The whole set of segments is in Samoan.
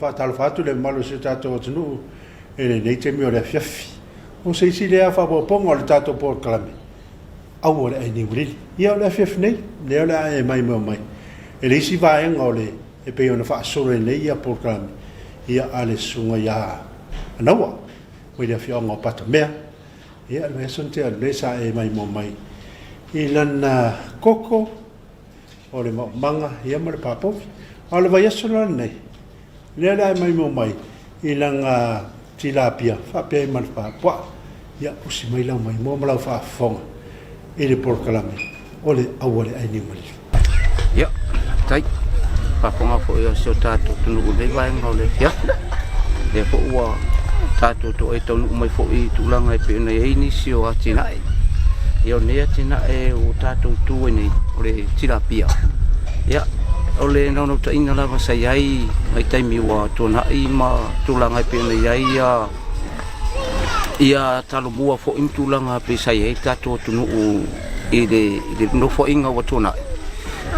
Faatalofa atu le mamalu o si o tatou atunuu i lenei taimi o le afiafi. O se isi lea faaopoopoga o le tatou polokalame, aua le ai niu malili. Ia o le afiafi nei, lea o le a e maimoa mai i le isi vaega o le e pei ona faasolo ai nei ia polokalame ia a le susuga ia Naua mai le afioaga o Patamea. Ia le vaiaso na tea atu nei sa e maimoa mai i lana koko o le maumaga ia ma le papovi. A o le vaiaso la lenei, lea o le a e maimoa mai i lana tilapia faapea ai ma le papuaa. Ia usi mai lau maimoa ma lau faafofoga i le polokalame o le Aualeai Niumalili. Ia, faafetai. Faafofoga foi a si o tatou atunuu i lenei vaega o le afiafi. Lea foi ua tatou toe taunuu mai foi i tulaga e pei ona i ai nisi o atinae. Ia o lenei atinae ua tatou tu ai nei, o le tilapia. Ia, o le naunautaiga lava sa i ai i taimi ua tuanai ma tulaga e pei ona i ai ia ia talomua foi ma tulaga pei sa i ai le tatou atunuu i le nofoaiga ua tuanai.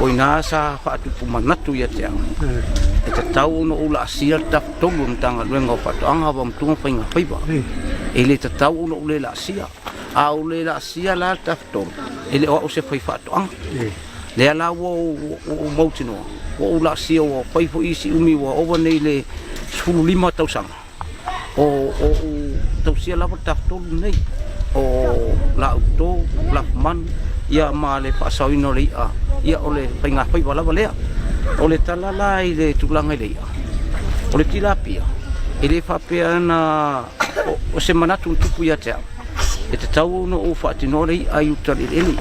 O i ina sa faatupu manatu ia te au, e tatau ona ou laasia le tafatolu o le Matagaluega o Faatoaga, Vaomatua ma Faiga Faiva. E le tatau ona ou le laasia. A ou le laasia la le tafatolu, e le o au se faifaatoaga. Lea la ua ou mautinoa, ua ou laasia ua fai foi isi umi ua ova nei le 15 tausaga o ou tausia lava le tafatolu lenei o laau toto, lafumanu ia ma le faasaoina o le i'a, ia o le faigafaiva lava lea. O le tala la i le tulaga i le i'a, o le tilapia, e le faapea na o se manatu na tupu ia te au, e tatau ona ou faatinoa le i'a i uta i le eleele,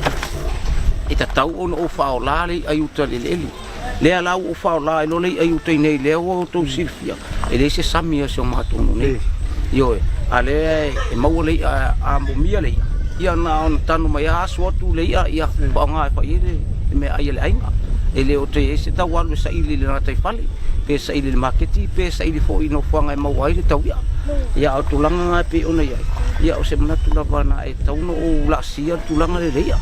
e tatau ona ou faaola le i'a i uta i le eleele. Lea la ua ou faaola ai loa le i'a i uta i nei, lea ua outou silafia, e leai se sami a si o matou nuu nei. Ioe, a lea e maua le i'a, a momia le i'a, ia na ona tanu mai lava asu atu le i'a, ia faaaoga e fai ai le meaai a le aiga. E le o toe i ai se tau alu e saili i le gataifale, pe saili i le maketi, pe saili foi i nofoaga e maua ai le tau i'a. Ia a o tulaga na e pei ona i ai, ia o se manatu lava na e tatau ona ou laasia le tulaga lea i le i'a.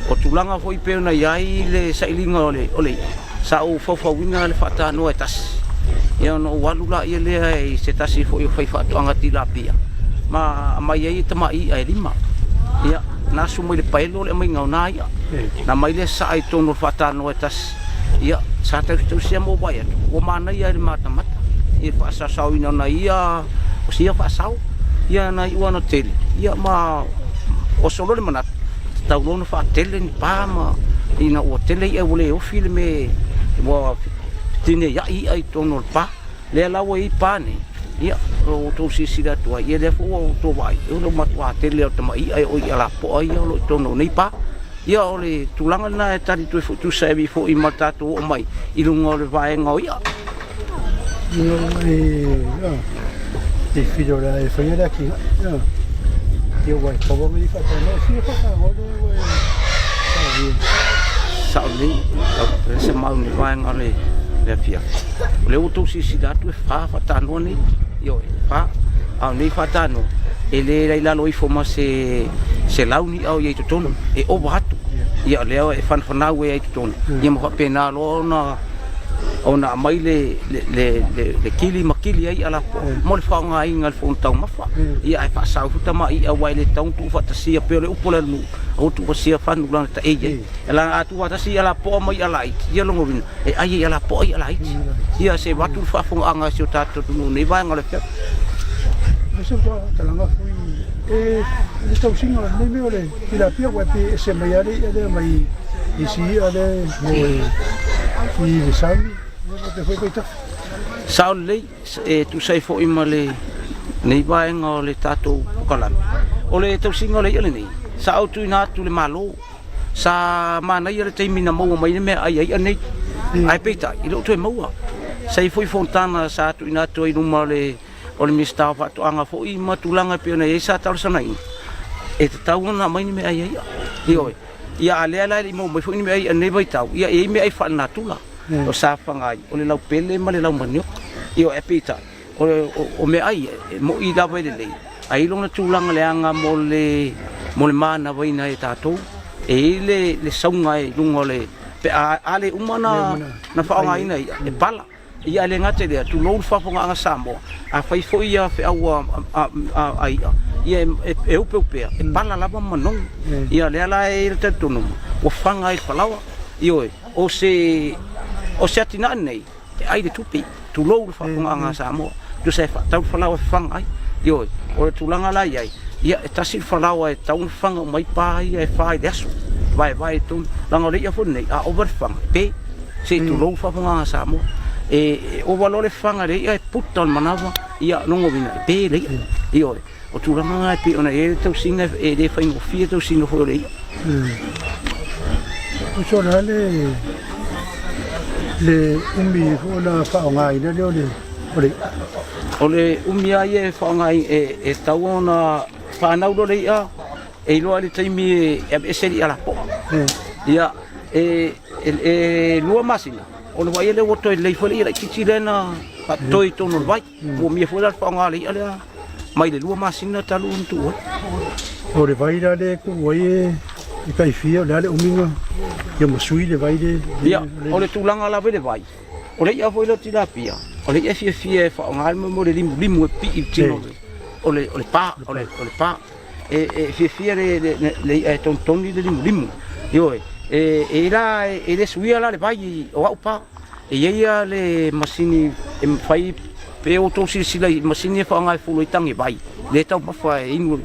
O tulaga foi pei ona i ai le sailiga o le i'a, sa ou faufauina le faatanoa e tasi, ia ona ou alu laia lea i se tasi foi o faifaatoaga tilapia ma aumai ai tamai i'a e lima. Ia, na asu mai le paelo le aumaiga o na i'a. Na aumai lea saa i totonu o le faatanoa e tasi. Ia, sa tausitausia ma ou vaai atu, ua manaia i le matamata i le faasaosaoina o nai ia, o sia faasao. Ia na iu lava ina tele, ia ma oso loa le manatu, e tatau loa ona faatele ni pa ma ina ua tele i'a ua le ofi le mea ua fetineiai i'a i totonu o le pa. Lea la ua i ai pa nei, ia ua outou silasila atu ai, ia lea foi ua outou vaai, o le matua tele o tamai i'a e oo i i'a lapoa ia o lo o i totonu o nei pa. Ia o le tulaga lena e tali atu ai foi tusa ai foi ma le tatou oo mai i luga o le vaega o i'a. E whiro la e whaia la ki ia wai kawa me i whakano e whia whakano le wai Sao lelei, lau se mau ni vaega o le le afiafi. O lea ua outou silasila atu e fa faatanoa nei, ioe, fa. A o nei faatanoa, e le lai lalo ifo ma se se lau ni i'a o i ai i totonu, e ova atu. Ia o lea e fanafanau ai i totonu, ia ma faapena loa ona ona aumai le, le, le, le, le kili ma kili ai i'a lapoa mo le faaaogaina i le fono taumafa. Ia ae faasau foi tamai i'a aua e le tatau ona tuufaatasia pei o le upu a le atunuu, aua tuufaatasia fanu lana taei ai. Leaga a tuufaatasi i'a lapoa ma i'a laiti, ia lona uiga e ai e i'a lapoa i'a laiti. Ia se avatu le faafofogaaga a si o tatou atunuu i lenei vaega o le afiafi. E le tausiga o lenei mea o le tilapia ua pe ese mai lava le i'a lea mai isi i'a lea mo i le sami faapea foi vaitafe. Sao lelei, e tusa ai foi ma lenei vaega o le tatou polokalame. O le tausiga o le i'a lenei, sa ou tuuina atu i le Malo. Sa manaia le taimi na maua mai ai le meaai a i'a nei, ae peitai, e le o toe maua. Sa i ai foi fonotaga sa tuuina atu ai i luma o le O le Minisita o Faatoaga foi ma tulaga e pei ona i ai sa talosagaina, e tatau ona aumai ni meaai a i'a. Ioe. Ia a lea la e le i maua mai foi ni meaai a i'a i lenei vaitau, ia e i ai meaai faalenatura, o safaga ai, o le laupele ma le laumanioka. Ioe, ae peitai, o meaai ia, e moni lava e lelei, ae i ai lona tulaga leaga mo le mo le manavaina e tatou. E i ai le sauga i luga o le, pe a le uma ona faaaogaina i'a, e pala. Ia e le gata i lea, tulou le faafofogaaga Samoa, a fai foi ia feau a i'a, ia e upeupea, e pala lava ma manogi. Ia lea la e i ai le talitonuga, ua faga ai le falaoa. Ioe, o se o se atinae lenei e ai le tupe, tulou le faafofogaaga a Samoa, tusa e faatau le falaoa e fafaga ai. Ioe, o le tulaga la e i ai, ia e tasi le falaoa e tatau ona fafaga uma ai pa ia e fa i le aso, vaevae i totonu, leaga o le i'a foi lenei, a ova le fafaga, e pe. Se i tulou le faafofogaaga a Samoa. E ova loa le fafaga e le i'a e puta o le manava, ia lona uiga e pe le i'a. Ioe, o tulaga na e pei ona i ai le tausiga e le faigofie le tausiga foi o le i'a. Uso o le a le le umi foi ona faaaogaina lea o le o le i'a? O le umi lava ia e faaaoga e tatau ona fanau loa le i'a, e iloa i le taimi e aveese le i'a lapoa. Ia, e 2 masina, ona vaaia lea ua toe lelei foi le i'a laitiiti lea na faatoto i totonu o le vai. Ua mia foi la le faaaoga o le i'a lea mai le 2 masina talu ona tuu ai. O le vai la lea e tuu ai e tai fia, o le a le umiga ia ma sui le vai le? Ia, o le tulaga lava i le vai, o le i'a foi lea o tilapia, o le i'a e fiafia e faaaoga le mea o le limulimu e pipii i le tino o le pa, o le pa. E fiafia le i'a e togitogi le limulimu. Ioe, e la e le suia la le vai o au pa. E i ai lava le masini e mafai pe outou silasila i masini e faaaoga e fulu ai tagi vai, lea e taumafa e inu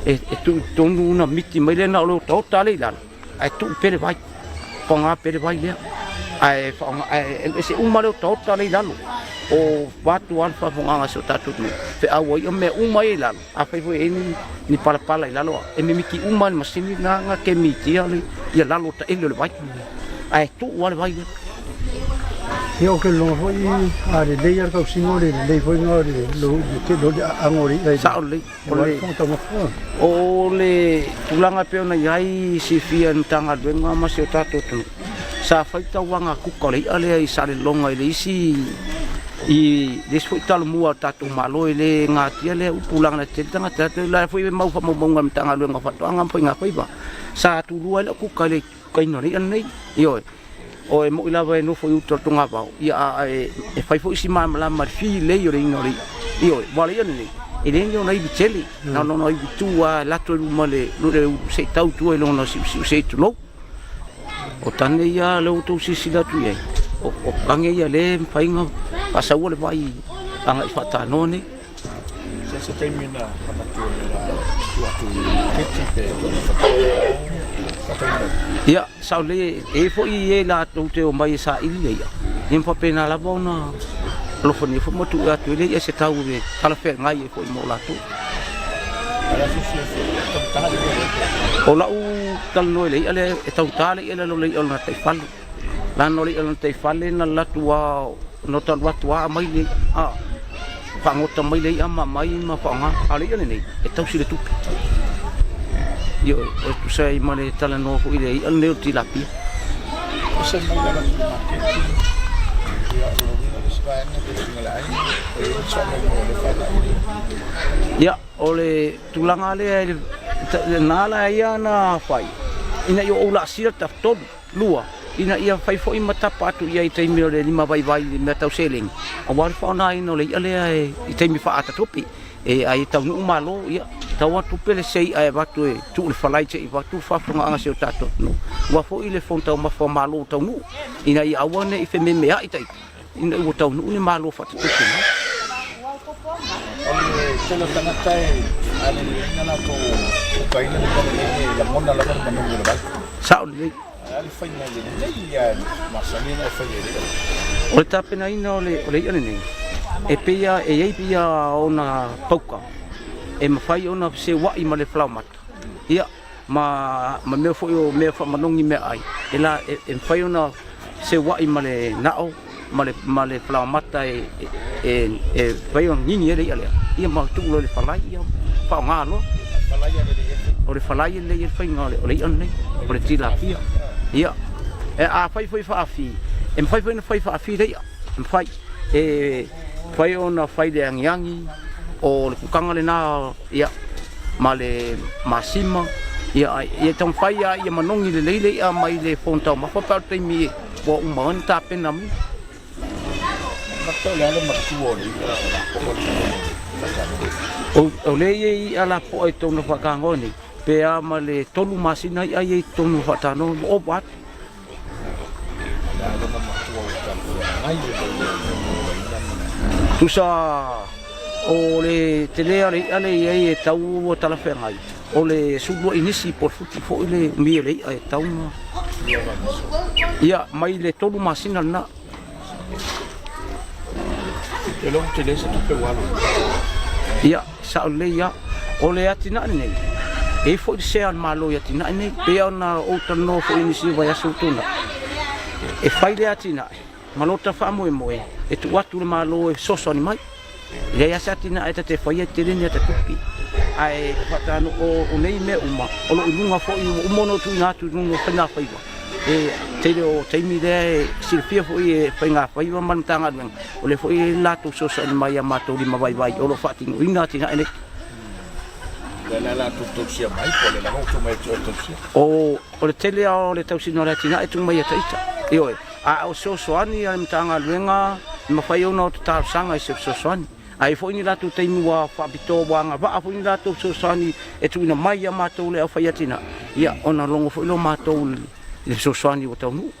e tuu i totonu ona miti mai lea na o le otaota lea i lalo ae tuu pea le vai, faaaoga pea le vai lea. Ae faaaoga ae ese uma le otaota lea i lalo o vaeatu lava le faafofogaaga a si o tatou atunuu, feau ai mea uma ia i lalo. Afai foi e i ai ni palapala i lalo, e mimiti uma lava e le masini lena na kemitia ia lalo o taele o le vai, ae tuu lava le vai lea. Ia, ou te lagona foi a lelei lava le tausiga o le lelei foi lena o le aano o le i'a i le Sao lelei. O le tulaga e pei ona i ai silafia e le Matagaluega ma si o tatou atunuu, sa fai tauvaga kuka o le i'a lea i Salelologa i le isi i le isi foi talomua a le tatou Malo e le gatia lea upu leaga e tele tagata o la foi e mau faamaumauga a le Matagaluega o Faatoaga ma Faigafaiva sa tulua ai lau kuka i le kukaina o le i'a lenei. Ioe, o e moi lava e nofo i uta o le togavao, ia a e fai foi si malamalama i le filei o le ina o le i'a. Ioe, aua o le i'a lenei e leai ni ona ivi tele, na ona ona ivi tu lava e lato i luma le ulu se i tau i tua i lona siusiu se i tulou. O tane ia lea ua outou silasila atu i ai, o tane ia lea e mafai ona faasaua le vai agai faatanoa nei. Se se taimi na manatu o le la tuu atu i maketi pe faatauina. Ia, sao lelei, e i ai foi e latou te omai e saili le i'a, ia ma faapena lava ona alofagia foi ma tuu atu ai le i'a i se tau e talafeagai ai foi mo latou. O lau talanoa i le i'a lea, e taugata le i'a i lalo o le i'a o le gataifale. Leaga o le i'a o le gataifale na alu atu lava, na ota alu atu lava aumai le i'a, fagota mai le i'a ma aumai ma faaaoga. A o le i'a lenei, e tausi le tupe. Ioe, e tusa ai ma le talanoa foi i le i'a lenei o le tilapia. Ese mai lalo i le maketi, ia, o lona uiga le isi vaega pe suiga le aiga, o i ai ni soa mo le fainaʻi le i'a. Ia, o le tulaga lea i le na la ia na fai ina ia ou laasia le tafatolu lua ina ia fai foi ma tapa atu i ai i taimi o le limavaivai i mea tau seleni aua le faaaogaina o le i'a lea i taimi faaata-tupe. E ai e taunuu malo, ia, tau atu pele se i'a e avatu e tuu i le falai se i avatu le faafofogaaga a si o tatou atunuu. Ua foi le fono taumafa o Malo taunuu ina ia aua ne i fememeai taita ina ua taunuu ni malo faatutupu mai. O le tele o tagata e a lelei na latou ukaina le mea lelei e lagona lava le manogi o le vai. Sao lelei. Ae a le faiga lelei lava e masani ona e fai ai le i'a. O le tapenaina o le i'a lenei, e pei lava e i ai ia ona pauka e mafai ona feseuai ma le falaoamata, ia, ma mea foi o mea faamanogi meaai, e la, e mafai ona feseuai ma le nao ma le falaoamata e mafai ona gigi ai le i'a lea, ia ma tuu loa i le falai, ia faaaoga loa. O le falai e lelei ai le faiga o le i'a lenei, o le tilapia. Ia, a fai foi faafi, e mafai foi ona fai faafi le i'a, e mafai. E mafai ona fai le agiagi, o le kukaga lena, ia, ma le masima, ia, ia taumafai lava ia manogi lelei le i'a mai le fono taumafa pe a o le taimi ua uma ai ona tapena mai. Gata o le a le matua o le i'a lapoa i totonu o le faatanoa? O lea e i ai i'a lapoa i totonu o le faatanoa nei, pe a ma le tolu masina i'a ia i totonu o le faatanoa ua ova atu. O le a lona matua ua talafeagai e le olaina ma le. Tusa o le tele o le i'a lea e i ai e tau ua talafeagai, o le 12 inisi po o le futi foi le umi o le i'a e tau na. Ia, mai le tolu masina lena. E le o tele se tupe ua alu. Ia, sao lelei lava. O le atinae lenei, e i ai foi le sea a le Malo i atinae nei. Pei ona ou talanoa foi i nisi o vaiaso ua tuanai, e fai le atinae ma lota faamoemoe e tuu atu le Malo e fesoasoani mai. E leai lava se atinae ta te faia e tele ni ata tupe. Ae faatano, o nei mea uma, o lo o i luga foi, ua uma ona tuuina atu i luga o faigafaiva. E tele o taimi lea e silafia foi e faigafaiva ma le Matagaluega, o lea foi e i ai le latou fesoasoani mai i a matou limavaivai o lo o faatinoina atinae nei. O le a latou tausia mai po o le lava ua tuu mai e tausia? O le tele lava o le tausiga o le atinae e tuu mai ia ita. Ioe, a o fesoasoani a le Matagaluega e mafai ona o talosaga i se fesoasoani. A i ai foi ni latou taimi ua faapitoa ua agavaa foi ni latou fesoasoani e tuuina mai ia matou le aufai atinae, ia ona logo foi lea o matou i le fesoasoani ua taunuu.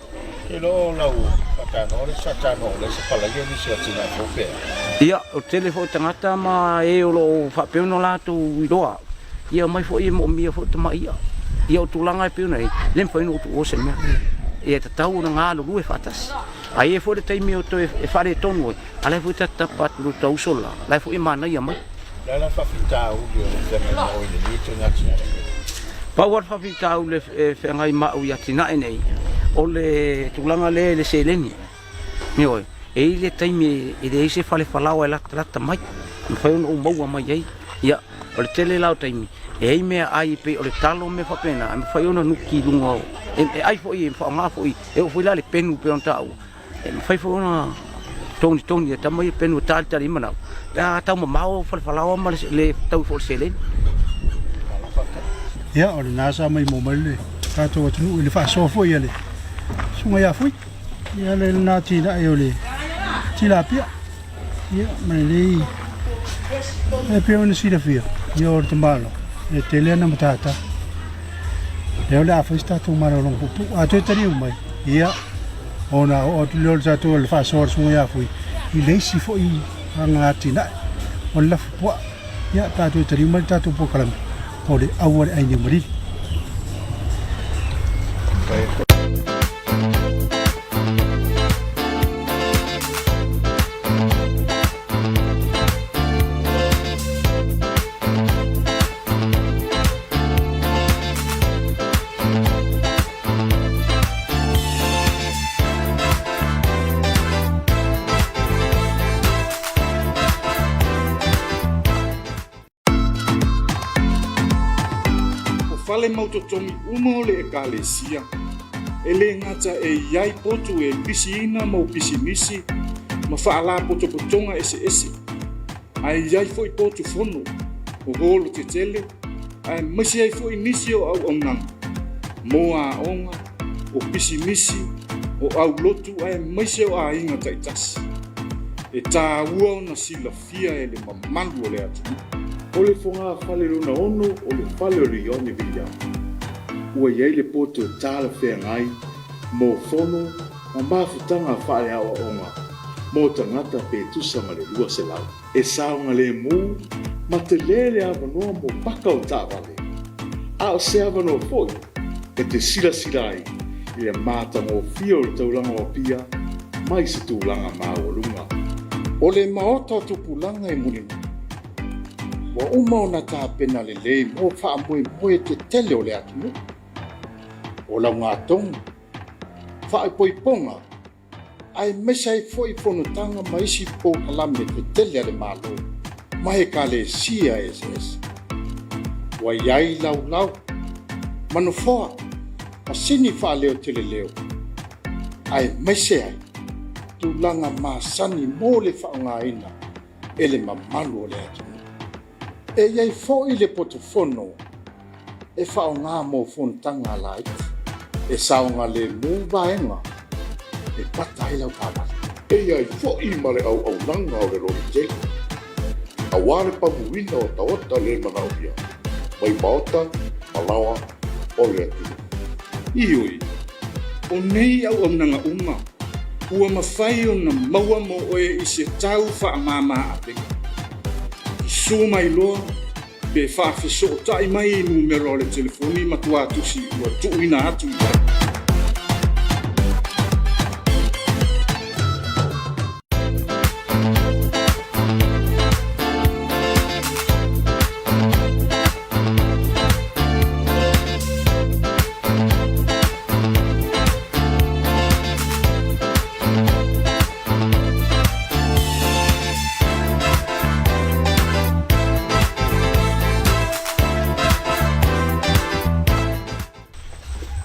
Ke lo lau faatanoa le sa tanoa o le sa palaia nisi o atinae fou pe a? Ia, o le tele foi o tagata ma e o lo o faapea ona latou iloa, ia omai foi e moomia foi le tamai i'a. Ia o tulaga e pei ona i ai, e le mafai ona ou tuua se mea. Ia e tatau ona galulue faatasi. A i ai foi le taimi o toe e faaletonu ai, A la foi ta tapa atu lo ta uso la, la foi e manaia mai. Le a la faafitauli o lo feagai ma oe i lenei ituaiga atinae nei? Pau lava le faafitauli e feagai ma au i atinae nei, o le tulaga lea i le seleni. Ioe, e i ai le taimi e leai se fale falaoa e latalata mai, e mafai ona ou maua mai ai. Ia, o le tele la o taimi, e i ai meaai e pei o le talo ma mea faapena, e mafai ona nuki i luga o, e ai foi e faaaoga foi, e oo foi la i le penu e pei ona taua, E mafai foi ona togitogi e tama ia penu e talitali ai manao pe a tau mamao fale falaoa ma le tau foi o le seleni. Ia, o lena sa maimoa mai le tatou atunuu i le faasoa foi a le Susuga ia Fui. Ia, le lena atinae o le tilapia. Ia, ma lenei, e pei ona silafia, ia o le tamaloa, e tele ana matata. Lea o le a fai se tatou malologa puupuu. A toe taliu mai, ia, ona oo atu lea o le tatou le faasoa a le Susuga ia Fui i le isi foi aga atinae o le lafu puaa. Ia, pe a toe taliu mai le tatou polokalame o le Aua le Ai Niumalili. O fale mautotogi uma o le Ekalesia, e le gata e i ai potu e lisiina mau pisinisi ma faalapotopotoga eseese, ae i ai foi potu fono, o holo tetele, aemaise ai foi nisi o auaunaga mo aoga, o pisinisi, o aulotu aemaise o aiga taitasi. E tāua ona silafia e le mamalu o le atunuu. O le fogafale lona ono o le fale o le Ioane Viliama, ua i ai le poto e talafeagai mo fono ma mafutaga faaleaoaoga mo tagata pe tusa ma le 200. E saogalemu ma tele le avanoa mo paka o taavale, a o se avanoa foi e te silasila ai i le matagofie o le taulaga o Apia mai se tulaga maualuga. O le Maota o Tupulaga e Mulimuli, ua uma ona tapena lelei mo faamoemoe tetele o le atunuu, o laugatogi, faaipoipoga, aemaise ai foi fonotaga ma isi polokalame tetele a le Malo ma Ekalesia eseese. Ua i ai laulau, ma nofoa, masini faaleoteleleo, aemaise ai tulaga masani mo le faaaogaina e le mamalu o le atunuu. E i ai foi le potofono e faaaoga mo fonotaga laiti e saogalemu vaega e pata ai lau taavale. E i ai foi ma le auaunaga o le loli tele, aua le pamuina o taota le manaomia mai maota ma laoa o le atunuu. Ioe, o nei auaunaga uma ua mafai ona maua mo oe i se tau faamama avega. Susu mai loa pe faafesootai mai i numera o le telefoni matuatusi ua tuuina atu i ai.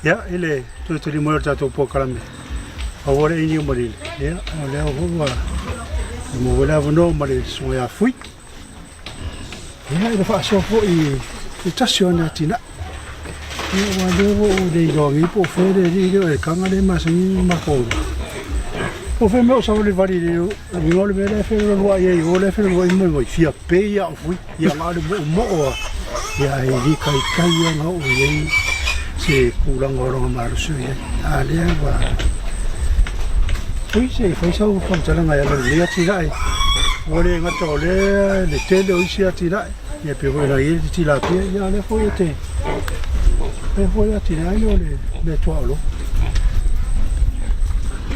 Ia, i le toe tali mai o le tatou polokalame, aua le ini o malele, ia, o lea foi ua maua le avanoa ma le susuga ia Fui. Ia, i le faasoa foi i se tasi o ana atinae. Ia, aua o lea ua ou le iloa nei po o fea le alii lea o Elekaga lea e masani ona matou. Po o fea mea o savalivali i le uiga o le mea lea e fealualuai ai i o lea e fealuai mai mai fia pei lava o Fui. Ia, na o le moomoo lava, ia ae le taitai lava ona oo i ai se tulaga o lona malosi o i ai. A o lea ua Fui se i fai sau faamatalaga e ala i lenei atinae. Ua le gata o lea le tele o isi atinae, ia pei foi ona i ai le tilapia, ia a o lea foi e te faia foi le atinae lea o le mea tuaolo.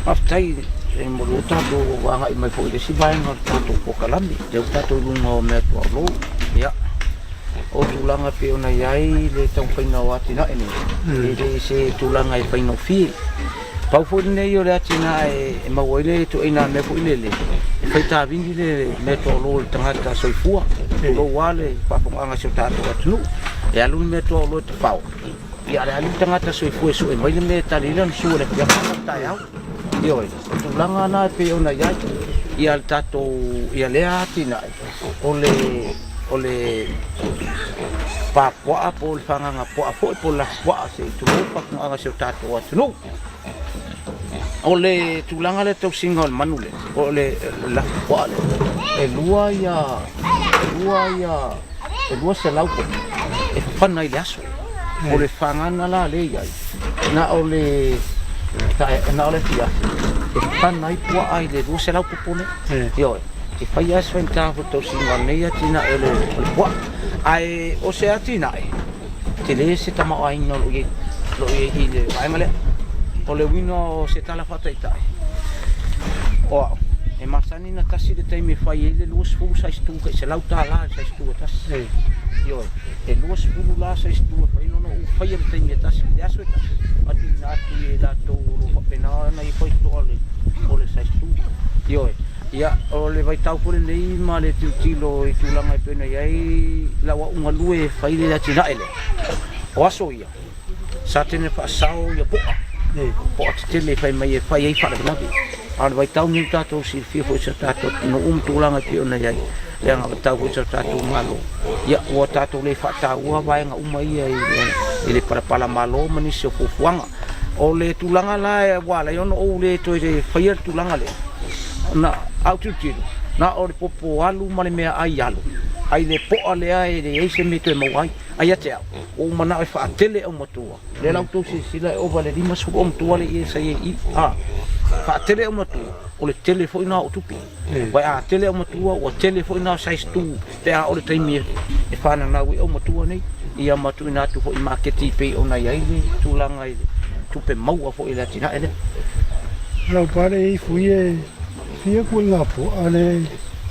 Faafetai e momoli o tatou agai mai foi i le isi vaega o le tatou polokalame, lea ua tatou i luga o mea tuaolo. Ia, o tulaga e pei ona i ai le taumafaiga o atinae nei, e le o se tulaga e faigofie. Pau foi lenei o le atinae e maua ai le ituaiga mea foi lele, e fai tavini le mea tuaolo i le tagata soifua, tulou lava le faafofogaaga a si o tatou atunuu. E alu le mea tuaolo e tafao, ia a o le alu le tagata soifua e sue mai le mea e tali ai lana sua i le afiafi ma le taeao. Ioe, o tulaga na e pei ona i ai ia le tatou, ia lea atinae, o le o le pa puaa po o le fagaga puaa foi po o le lafupuaa se i tulou le faafofogaaga a si o tatou atunuu. O le tulaga lea tausiga o le manu lea, o le lafupuaa lea, e lua ia, e lua ia, e 200 popo e fafana i le aso. O le fagana la lea e i ai, na o le na o le afiafi e fafana ai puaa i le 200 popo lea. Ioe, e fai lava si faigata foi le tausiga o lenei atinae o le puaa. Ae o se atinae, tele se tamaoaiga o lo o i ai i le vaega lea. O le uiga o se tala faataitai, o au, e masani ona tasi le taimi e fai ai le 20 size 2 tai $100 le size 2 e tasi. Ioe, e 20 la size 2 e fai ona ou faia le taimi e tasi, le aso e tasi, ma tuuina atu i latou o lo o faapena ona i fai toa o le size 2. Ioe, ia o le vaitau foi lenei ma le tilotilo i tulaga e pei ona i ai lau au galue e fai le atinae lea, o aso ia, sa tele faasao ia poa, poa tetele fai mai e fai ai faalavelave. A o le vaitau lenei ua tatou silafia foi i si o tatou atunuu ma tulaga e pei ona i ai, le anavatau foi i si o tatou Malo, ia ua tatou le faataua vaega uma ia i le palapala malo ma nisi o fuafuaga. O le tulaga la ua ala ai ona ou le toe faia le tulaga lea, na a ou tilotilo, na o le popo alu ma le meaai alu, a i le poa lea e leai se mea e toe maua ai. A ia te au, ua ou manao e faatele aumatua, lea la outou silasila e ova i le 50 aumatua lea sa i ai i i, a faatele aumatua, o le tele foi lena o tupe. Aua a tele aumatua, ua tele foi lena o size tu pe a oo i le taimi e fananau ai aumatua nei, ia ma tuuina atu foi i maketi pei ona i ai le tulaga i le tupe maua foi i le atinae lea. Lau pale e ifo ia e fia kuiga puaa le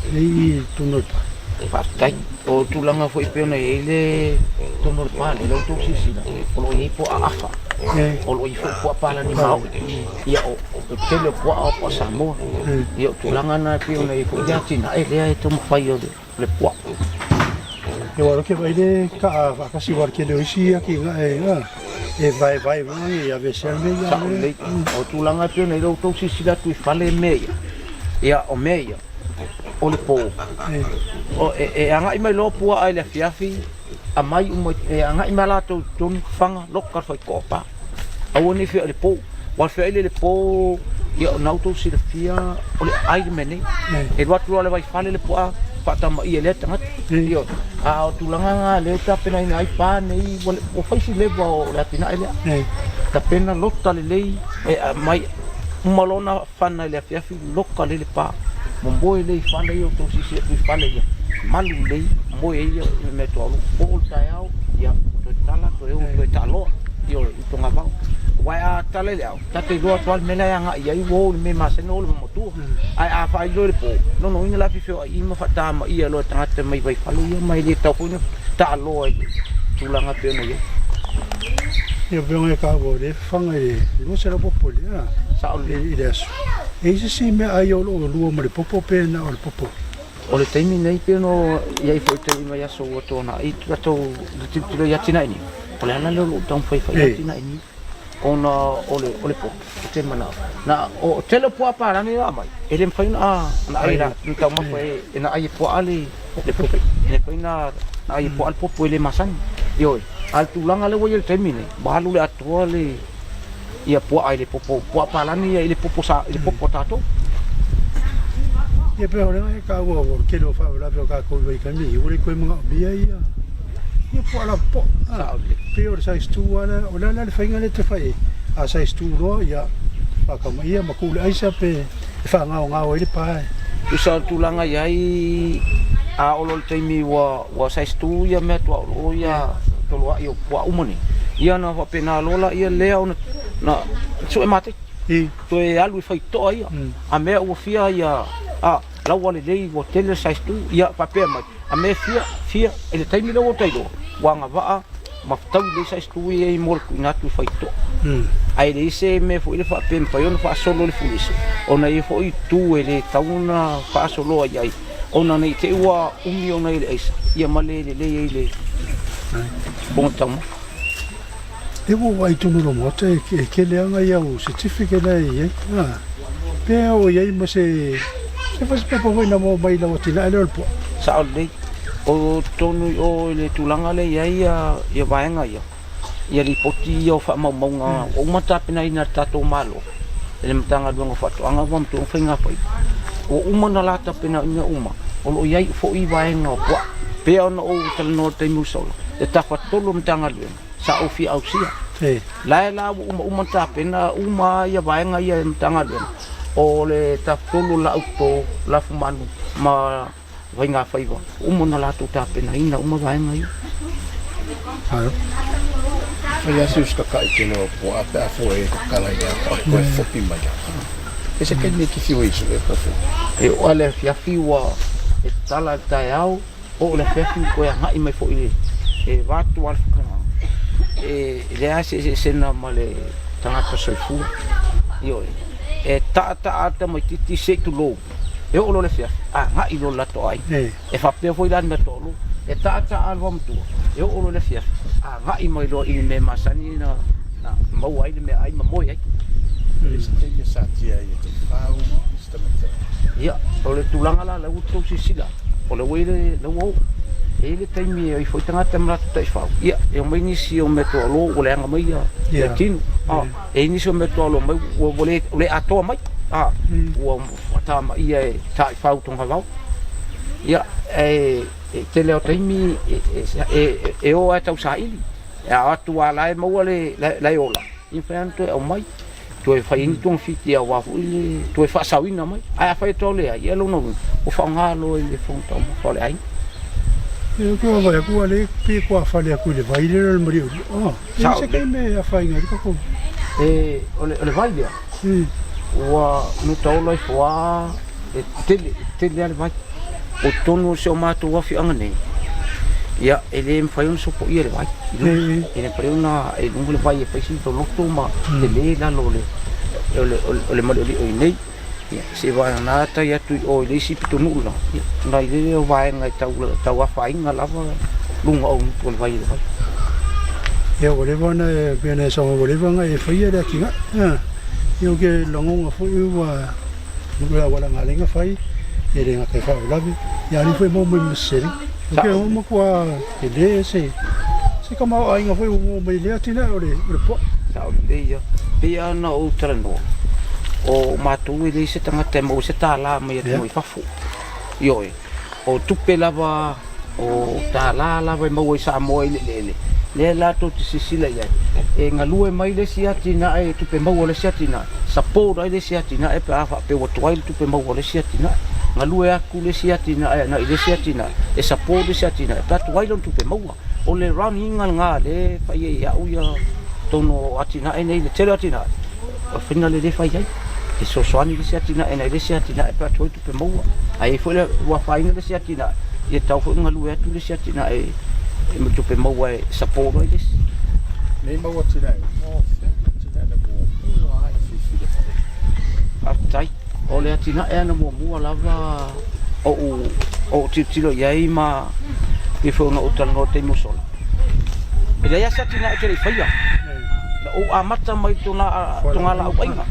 e i totonu o le pale. Faafetai. O tulaga foi pei ona i ai le totonu o le pale, la outou silasila, o lo o i ai puaa afa, o lo o i ai foi puaa palani maoi. Ia, o le tele o puaa o puaa Samoa. Ia, o tulaga na pei ona i ai foi le atinae lea e taumafai o le puaa. Ia, ua loke mai le kaa faatasi aua o le tele o isi atinae e vaevae foi e aveesea le mea ia. Sao lelei. O tulaga e pei ona i ai la outou silasila atu i fale mea ia, ia o mea ia, o le po, e agai mai loa puaa i le afiafi, aumai uma, e agai mai latou i totonu, faga, loka le faitoa, pa. Aua ne i feoai i le po. Aua a feoai i le po, Ia, o lena ua outou silafia o le aai le mea nei. E alu atu loa le vaifale le puaa faatamaia e lea tagata. Ioe. A o tulaga na lea e tapenaina ai pa nei, ua fai si leva o le atinae lea. Tapena lota lelei e aumai uma loa ona fana i le afiafi loka lelei le pa. Momoe lelei i fale ia, outou silasila atu i fale ia, malu lelei, momoe ai ia mea tuaolo. Oo le taeao, ia toe tala toe o toe taaloa i togavao. Aua a tala i le ao, ta te iloa atu lava le mea la e agai i ai, ua o i le mea e masani ona o le vaomatua. Ae a faailo i le po, lona uiga o le a feoai ma faatamaia loa e tagata mai vaifale ia ma e le tatau foi ona taaloa i le tulaga e pei ona i ai. Ia pei ona e taua o lea e fafaga i le 200 popo i le, Sao lelei. I le aso. E i ai se isi meaai o lo o lua ma le popo pe na o le popo? O le taimi nei pei ona i ai foi i taimi mai aso ua tuanai tatou tilotilo i atinae nei, o le ala lea o lou taumafai e fai atinae nei. Ona o le o le popo ou te manao na o tele o puaa palagi na aumai e le mafai ona na ai la na taumafa e na ai e puaa le le popo e le mafai na na ai e puaa le popo e le masani ioe a le tulaga lea ua i ai le taimi nei ua alu le atoa le ia puaa i le popo puaa palagi ia i le popo sa i le popo a tatou. Ia pei o lea e taua o le tele o faalavelave o tatou i vaitaimi ua le toe manaomia ia ia puaa lapopoa. Sao lelei. Pei o le size 2 lava lea, o le a la le faiga lea e te fai ai? A size 2 loa ia faatamaia ma tuu le aisa pe e faagaogao ai le pa e. Tusa o le tulaga i ai a oo loa i le taimi ua size 2 ia mea tuaolo ia toloai o puaa uma nei, ia ona faapena loa laia lea ona sue maketi, toe alu e fai toa ia, a mea ua fia ia a la ua lelei ua tele le size 2 ia faapea mai, a mea e fia, fia, i le taimi lea ua ta iloa, ua agavaa ma fetaui lelei size 2 ia i mo le tuuina atu i faitotoa. Ae leai se mea foi lea faapea e mafai ona faasolo le fulesa, ona e i ai foi itu e le tatau ona faasoloa i ai, ona ne i te i ua umi ona i le aisa, ia ma le lelei ai le fofoga taumafa. Lea ua ou vaai i totonu o lou maota e tele lava nai au certificate la e i ai. Pe o i ai ma se se fasipepa foi na maua mai i lau atinae lea o le puaa. Sao lelei. O totonu i o i le tulaga lea e i ai ia vaega ia, ia lipoti ia o faamaumauga ua uma ona tapenaina e le tatou Malo e le Matagaluega o Faatoaga ma Matuaga Faiga Faiva. Ua uma ona la tapenaina uma, o lo o i ai foi vaega o puaa. Pei ona ou talanoa i le taimi ua sola, le tafatolu o Matagaluega sa ou fia ausia. La e la ua uma uma ona tapena uma ia vaega ia e Matagaluega, o le tafatolu o laau toto, lafumanu ma faigafaiva, ua uma ona latou tapenaina uma vaega ia. Fai lava si usitakai tele o puaa pe a fua e tatala i a koe fopi mai a. E se taimi e te fiu ai sue pe fua. E oo lava i le afiafi ua e tatala i le taeao, Oo le afiafi ua toe agai mai foi i le vaeatu lava le faafofoga, e leai se eseesega ma le tagata soifua. Ioe, e taataa le tamaitiiti se i tulou, e oo loa i le afiafi, agai loa i le latou aiga. E faapea foi la le mea toalua, e taataa le vaomatua, e oo loa i le afiafi, agai mai loa i le mea masani ona maua ai le meaai ma moe ai. E leai se taimi e satia ai e taifau se tagata. Ia, o le tulaga la lea ua outou silasila, o lea ua i ai le, ua oo. E i ai le taimi e o ifo ai tagata ma latou taifau, ia, e omai nisi o mea toaloa ua leaga mai ia tino. E i ai nisi o mea toaloa mai ua le atoa mai, ua faatamaia e taifau togavao. Ia, e tele lava o taimi e o lava e tausaili, a o atu lava o la e maua le, la e ola, ia mafai lava ona toe aumai. Toe fai ai ni togafiti aua foi le toe faasaoina mai. Ae afai atu lava leai, ia lona uiga, ua faaaoga loa i le fofoga taumafa o le aiga. Ia ou te vaavaai atu ua le pe tuafale atu i le vai lea o le Maliolio. Oh, e i ai se taimi e afaina ai le tatou. E, o le, o le vai lea, ua nutaola ifo lava, e tele, e tele lava le vai. O totonu o si o matou afioaga nei, ia, e le mafai ona sopoia le vai i luga. E le mafai ona i luga le vai e fai si loloto ma tele i lalo o le, o le, o le maliolio i inei. Ia, se vagana tai atu i o i le isi pitonuu la, ia, ona i lea o vaega e tau, tau afaina lava luga o gutu o le vai i le vai. Ia, ua leva ona e, pei ona e saunoa ua leva ona e faia le atinae. Ia, ou te lagona foi ua O le auala galega fai, e le gata i faalavelave, ia ali foi maua mai ma se seleni. Ou te o matua tele se se tamaoaiga foi ua maua mai i lea atinae o le o le puaa. Sao lelei ia. Pei lava ona ou talanoa, O matou e leai se tagata e maua ai se tala mai atunuu i fafo. Ioe, o tupe lava, o tala lava e maua i Samoa i le eleele, lea latou te silasila i ai, e galue mai le isi atinae i tupe maua a le isi atinae, support ai le isi atinae pe a faapea ua tuai le tupe maua a le isi atinae. Galue atu le isi atinae agai i le isi atinae, e support le isi atinae pe a tuai lona tupe maua. O le run-iga lena lea e fai ai e au ia totonu o atinae nei, le tele o atinae, o le faiga lea e fai ai, e fesoasoani le isi atinae nai le isi atinae pe a tuai tupe maua. Ae i ai foi le ua afaina le isi atinae, ia e tatau foi ona galue atu le isi atinae ma tupe maua e support ai le isi. Nei mau atinae uma, o fea le atinae na muamua lava e filifili mai ai? Faafetai. O le atinae lava na muamua lava ou ou tilotilo i ai ma pei foi ona ou talanoa i le taimi ua sola, e leai lava se atinae ou te le i faia. Na ou amata mai togalaau aiga,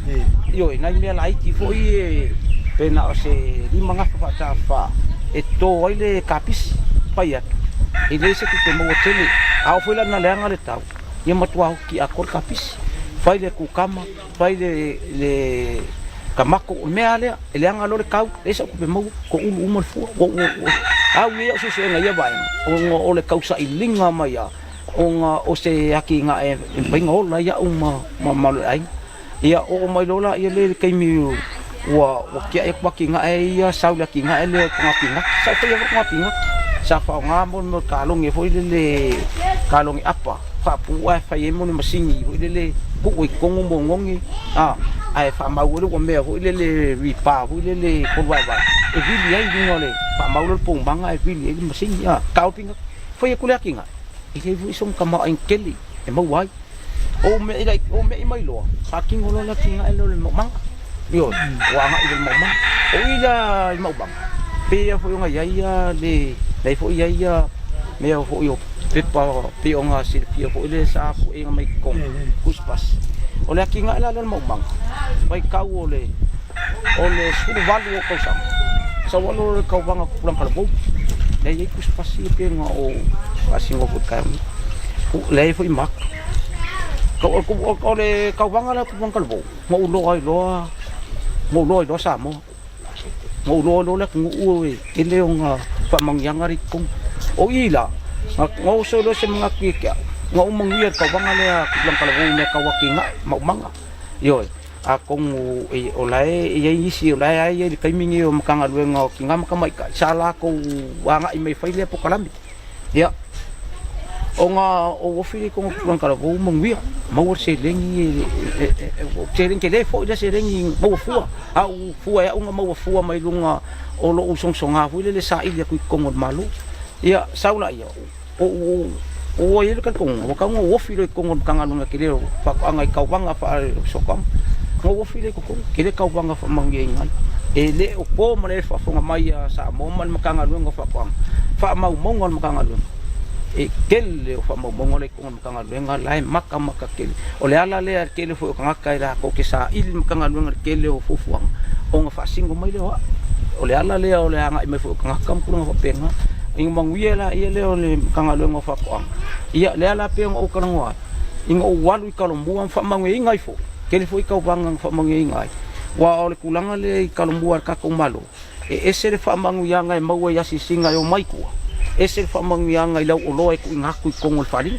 ioe, nai mea laiti foi e pe na o se 5 gafa faatafa e toto ai le kapisi, fai atu, e leai se tupe maua tele. A oo foi la ina leaga le tau, ia matua oti atoa le kapisi, fai le kukama, fai le tamato, o le mea lava lea, e leaga loa le tau, leai sau tupe maua, toulu uma le fua. Ua ua au nei au suesuega i ia vaega, ona o le tausailiga mai lava, ona o se atinae e mafai ona ola ai au ma le aiga. Ia oo mai loa laia lea i le taimi ua tiai atu atinae ia, sau le atinae lea o le toga pinati, sa ou faia foi le toga pinati, sa faaaoga mo le mea o le kalone foi lele, kalone apa. Faapu ae fai ai mo ni masini foi lele tuu i totonu mo oneone a ae faamau ai le mea foi lele ripa foi lele 3 vaevae e vili ai i luga o le faamau lea o le poumaga ae vili ai le masini a taofi ina fai atu le atinae e leai foi sona tamaoaiga tele e maua ai. Ou me'i laiti ou me'i mai loa faatino loa le atinae lea o le maumaga ioe ua agai i le maumaga. O i la i le maumaga pei lava foi ona i ai le la foi i ai ia mea foi o pepa pei ona silafia foi le sa puega mai totonu tusipasi. O le atinae la lea o le maumaga, vaitau o le 18 o tausaga, sau alo le tauvaga tupulaga talavou, lea e i ai tusipasi ia pei ona ou faasinoa foi i le taeao nei. Lea e i ai foi maka. O le tauvaga lea tupulaga talavou, na ou iloa ai loa, na ou iloa ai loa Samoa. Na ou iloa loa le atunuu e tele ona faamanuiaga lea i totonu. O i la, na oso ai loa se manatu ia te au, na ou manuia i le tauvaga lea a Tupulaga Talavou i mea tau atinae maumaga. Ioe, atonu o la e i ai nisi o la e i ai i le taimi lenei o Matagaluega o Tina ma Tamaitai sa latou agai mai e fai lea polokalame. Ia, ona ou ofi lea i totonu o Tupulaga Talavou manuia, maua le seleni, seleni tele foi lea seleni maua fua, a ou fua e au na maua fua mai luga o lou sogasoga foi lele e saili atu i totonu o le Malo. Ia, sau laia, ou ua i ai le talitonuga, ua tatau ona ou ofi loa i totonu o le Matagaluega tele o Faatoaga i tauvaga faale-soatoaga. Ona ou ofi lea i totonu, tele tauvaga faamanuiaina ai. E le o po ma le faafofoga mai a Samoa ma le Matagaluega o Faatoaga, faamaumauga o le Matagaluega, e tele o faamaumauga la i totonu o le Matagaluega la e matamata tele. O le ala lea le tele foi o tagata e latou te saili le Matagaluega i le tele o fuafuaga ona faasino mai lea o au. O le ala lea o le agai mai foi o tagata ma tulaga faapena. Ina manuia laia lea o le Matagaluega o Faatoaga, ia lea la pei ona ou talanoa ai, ina ou alu i Talomua ma faamanuiaina ai foi, tele foi tauvaga na faamanuiaina ai. Aua o le tulaga lea i Talomua a le tatou Malo, e ese le faamanuiaga e maua i asiasiga e omai i tua, ese le faamanuiaga i lau oloa e tuuina atu i totonu o le faaaliga.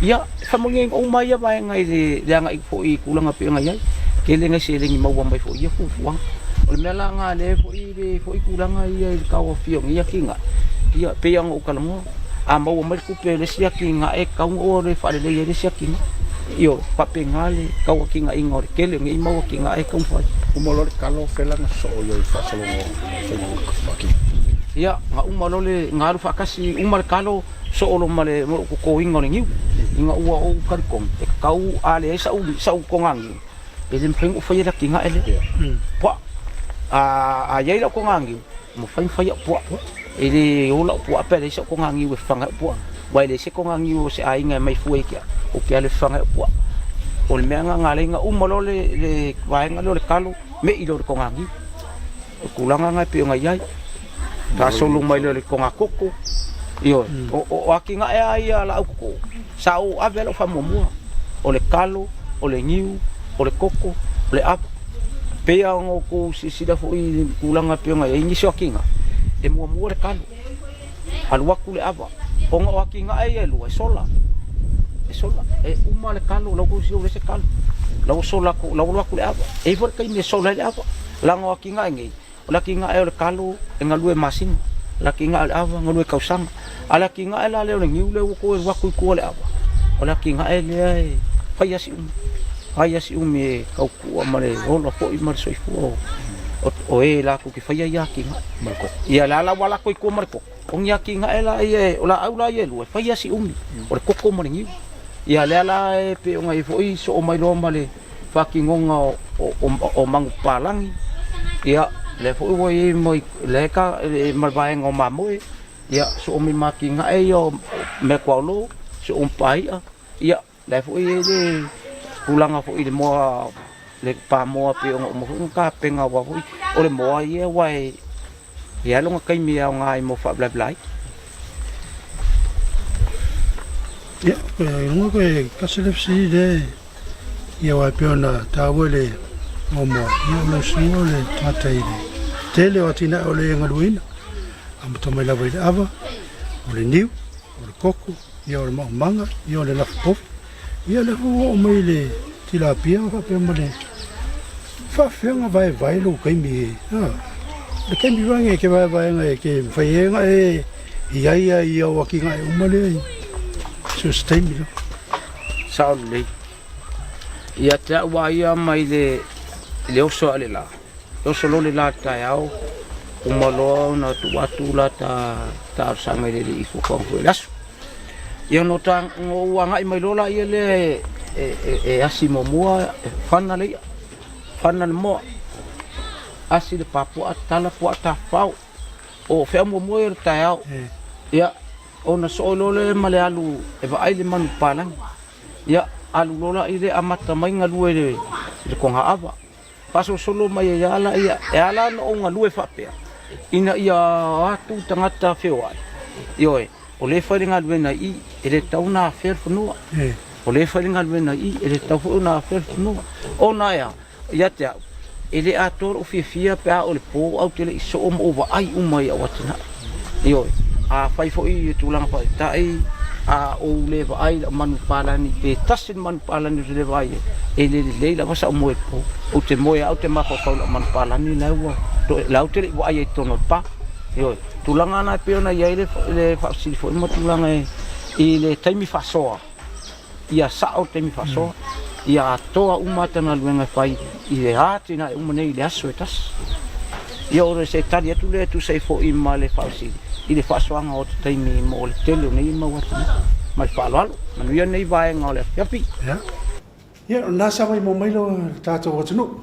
Ia, e faamanuiaina uma ia vaega i le agai foi i tulaga e pei ona i ai. Tele nai seleni maua mai foi i ia fuafuaga. O le mea la lena lea foi le foi tulaga ia i le tauaofia o nei atinae, ia e pei lava ona ou talanoa, a maua mai le tupe o le isi atinae, e tatau ona ou alu e faalelei ai le isi atinae. Ioe, faapena le tau atinaeina o le tele o nei mau atinae e taumafai. Uma loa le talo, fela na sosoo i ai i le faasologa o faiga faatino. Ia, na uma loa le, na alu faatasi, uma le talo, soo loa ma le totoina o le niu, ina ua ou talitonu, e tatau a leai sau toga niu, e le mafai ona ou faia le atinae lea. Puaa. A i ai lau toga niu, e mafai ona fai au puaa. E le ola au puaa pe a leai sau toga niu e fafaga ai au puaa. Aua e leai se toga niu o se aiga e aumai fua ia te au, ou te alu e fafaga ai au puaa. O le mea lena na ala ai ona uma loa le vaega lea o le talo, me'i loa i le toga niu. O le tulaga lena e pei ona i ai. Faasolo mai loa i le toga koko, ioe. O atinae lava ia a laau koko, sa ou ave lava lau faamuamua, o le talo, o le niu, o le koko, o le ava. Pei lava ona outou silasila foi i tulaga e pei ona i ai nisi o atinae, e muamua le talo, alu atu le ava, ona o atinae ia e lua e sola, e sola, e uma le talo, la ua tou ese talo, la ua sola atu, la ua alu atu le ava. E i ai foi le taimi e sola ai le ava, leaga o atinae nei, O le atinae o le talo e galue masina, o le atinae o le ava e galue tausaga. A o le atinae la lea o le niu lea ua toe alu atu i tua le ava, o le atinae lea e fai lava si umi, fai lava si umi e tautua ma le ola foi ma le soifua o e latou te faia ia atinae. Ia la la ua alu atu i tua ma le koko, o ni atinae la ia, o laau la ia e lua e fai lava si umi, o le koko ma le niu. Ia lea la e pei ona i ai foi soo mai loa ma le faatinoga o manupapalagi, ia lea foi ua i ai ma le vaega o mamoe, ia soo mai ma atinae ia o meakuaolo, soo ma pai'a, ia lea foi e i ai le tulaga foi i le moa, le pamoa pei ona uma foi ona tapena aua foi o le moa ia aua e i ai lona taimi e aoga ai mo faavelavelai ai. Ia, koe luga koe kasi le fesili lea ia aua e pei ona taua i le muamua, ia o lau susuga o le tagata i le tele o atinae o le galueina, amata mai lava i le ava, o le niu, o le koko, ia o le maumaga, ia o le lafu povi. Ia lea foi ua oo mai i le tilapia faapea ma le faafefea vaevae lou taimi, le taimi foi e ke vaevaega e ke mafai ai ona e i ai ia i au atinae uma lea i so o se taimi lava. Sao lelei. Ia te au a ia mai le le oso a le la. E oso loa le la i le taeao, uma loa ona tuu atu la ta talosaga i le alii i fuafuaga foi o le aso. Ia ona ou agai mai loa laia lea e asi muamua, e fana le i'a, fana le moa, asi le pa puaa, tala puaa tafafao. O feau muamua ia o le taeao. Ia, ona soo loa lea ma le alu e vaai le manu papalagi. Ia, alu loa laia lea amata mai galue i le togaava. Faasolosolo mai ai lava laia, e ala ona ou galue faapea, ina ia o atu tagata feoai, ioe, o lea e fai le galuega i i, e le tatau ona afea le fanua. O lea e fai le galuega i i, e le tatau foi ona afea le fanua. Ona e a? Ia te au, e le atoa lou fiafia pe a oo i le po ae ou te le i soo ma ou vaai uma i au atinae. Ioe, afai foi i tulaga faataitai, a ou le vaai i lau manupapalagi, pe tasi le manupapalagi ou te le vaai ai, e le lelei lava sau moe i le po. Ou te moe lava ou te mafaufau i lau manupapalagi la ua toe, la ou te le i vaai ai i totonu o le pa. Ioe, tulaga na e pei ona i ai le faafesili foi ma tulaga i le taimi faasoa. Ia sao le taimi faasoa, ia atoa uma ata galuega e fai i le atinae uma nei i le aso e tasi. Ia o se tali atu lea e tusa ai foi ma le faafesili i le faasoaga o ata taimi mo le tele o nei mau atinae. Ma le faaaloalo. Manuia lenei vaega o le afiafi. Ia, o lena sa maimoa mai lo tatou atunuu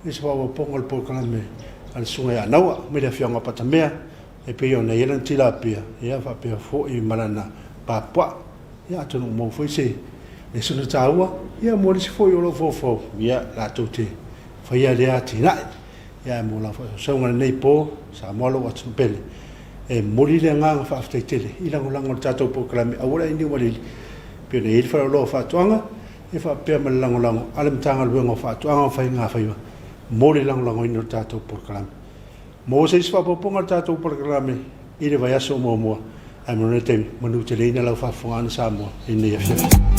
i se faaopoopoga o le polokalame a le Susuga ia Anaua mai le afioaga o Patamea e pei ona i ai lana tilapia, ia faapea foi ma lana papuaa. Ia atonu ua maua foi se lesona taua ia mo nisi foi o lo o foufou, ia latou te faia lea atinae. Ia ae mo lau faasausauga i lenei po, Samoa lou atunuu pele, e momoli le agaga faafetai tele i lagolago o le tatou polokalame Aua le Ainiu Malili, pei ona i ai le Faleoloa o Faatoaga, ia faapea ma le lagolago a le Matagaluega o Faatoaga ma Faigafaiva mo le lagolagoina o le tatou polokalame. Maua se isi faaopoopoga o le tatou polokalame i le vaiaso muamua, ae mo lenei taimi, manuteleina lau faafofogaaga Samoa i lenei afiafi.